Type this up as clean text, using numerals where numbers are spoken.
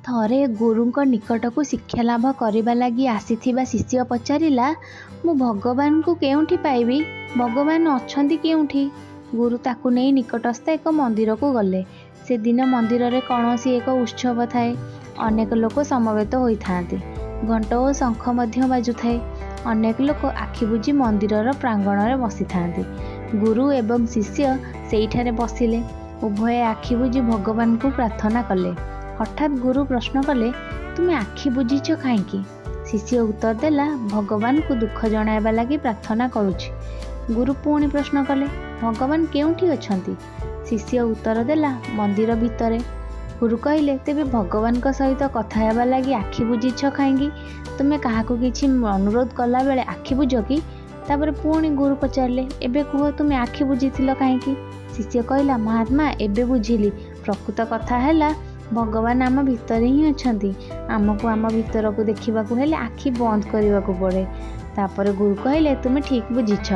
ଥରେ ଗୁରୁଙ୍କ ନିକଟକୁ ଶିକ୍ଷାଲାଭ କରିବା ଲାଗି ଆସିଥିବା ଶିଷ୍ୟ ପଚାରିଲା, ମୁଁ ଭଗବାନଙ୍କୁ କେଉଁଠି ପାଇବି? ଭଗବାନ ଅଛନ୍ତି କେଉଁଠି? ଗୁରୁ ତାକୁ ନେଇ ନିକଟସ୍ଥ ଏକ ମନ୍ଦିରକୁ ଗଲେ। ସେଦିନ ମନ୍ଦିରରେ କୌଣସି ଏକ ଉତ୍ସବ ଥାଏ। ଅନେକ ଲୋକ ସମବେତ ହୋଇଥାନ୍ତି। ଘଣ୍ଟ ଓ ଶଙ୍ଖ ମଧ୍ୟ ବାଜୁଥାଏ। ଅନେକ ଲୋକ ଆଖି ବୁଜି ମନ୍ଦିରର ପ୍ରାଙ୍ଗଣରେ ବସିଥାନ୍ତି। ଗୁରୁ ଏବଂ ଶିଷ୍ୟ ସେଇଠାରେ ବସିଲେ। ଉଭୟେ ଆଖି ବୁଜି ଭଗବାନଙ୍କୁ ପ୍ରାର୍ଥନା କଲେ। ହଠାତ୍ ଗୁରୁ ପ୍ରଶ୍ନ କଲେ, ତୁମେ ଆଖି ବୁଜିଛ କାହିଁକି? ଶିଷ୍ୟ ଉତ୍ତର ଦେଲା, ଭଗବାନଙ୍କୁ ଦୁଃଖ ଜଣାଇବା ଲାଗି ପ୍ରାର୍ଥନା କରୁଛି। ଗୁରୁ ପୁଣି ପ୍ରଶ୍ନ କଲେ, ଭଗବାନ କେଉଁଠି ଅଛନ୍ତି? ଶିଷ୍ୟ ଉତ୍ତର ଦେଲା, ମନ୍ଦିର ଭିତରେ। ଗୁରୁ କହିଲେ, ତେବେ ଭଗବାନଙ୍କ ସହିତ କଥା ହେବା ଲାଗି ଆଖି ବୁଜିଛ କାହିଁକି? ତୁମେ କାହାକୁ କିଛି ଅନୁରୋଧ କଲାବେଳେ ଆଖି ବୁଜ କି? ତାପରେ ପୁଣି ଗୁରୁ ପଚାରିଲେ, ଏବେ କୁହ ତୁମେ ଆଖି ବୁଜିଥିଲ କାହିଁକି? ଶିଷ୍ୟ କହିଲା, ମହାତ୍ମା, ଏବେ ବୁଝିଲି। ପ୍ରକୃତ କଥା ହେଲା ଭଗବାନ ଆମ ଭିତରେ ହିଁ ଅଛନ୍ତି। ଆମକୁ ଆମ ଭିତରକୁ ଦେଖିବାକୁ ହେଲେ ଆଖି ବନ୍ଦ କରିବାକୁ ପଡ଼େ। ତାପରେ ଗୁରୁ କହିଲେ, ତୁମେ ଠିକ୍ ବୁଝିଛ।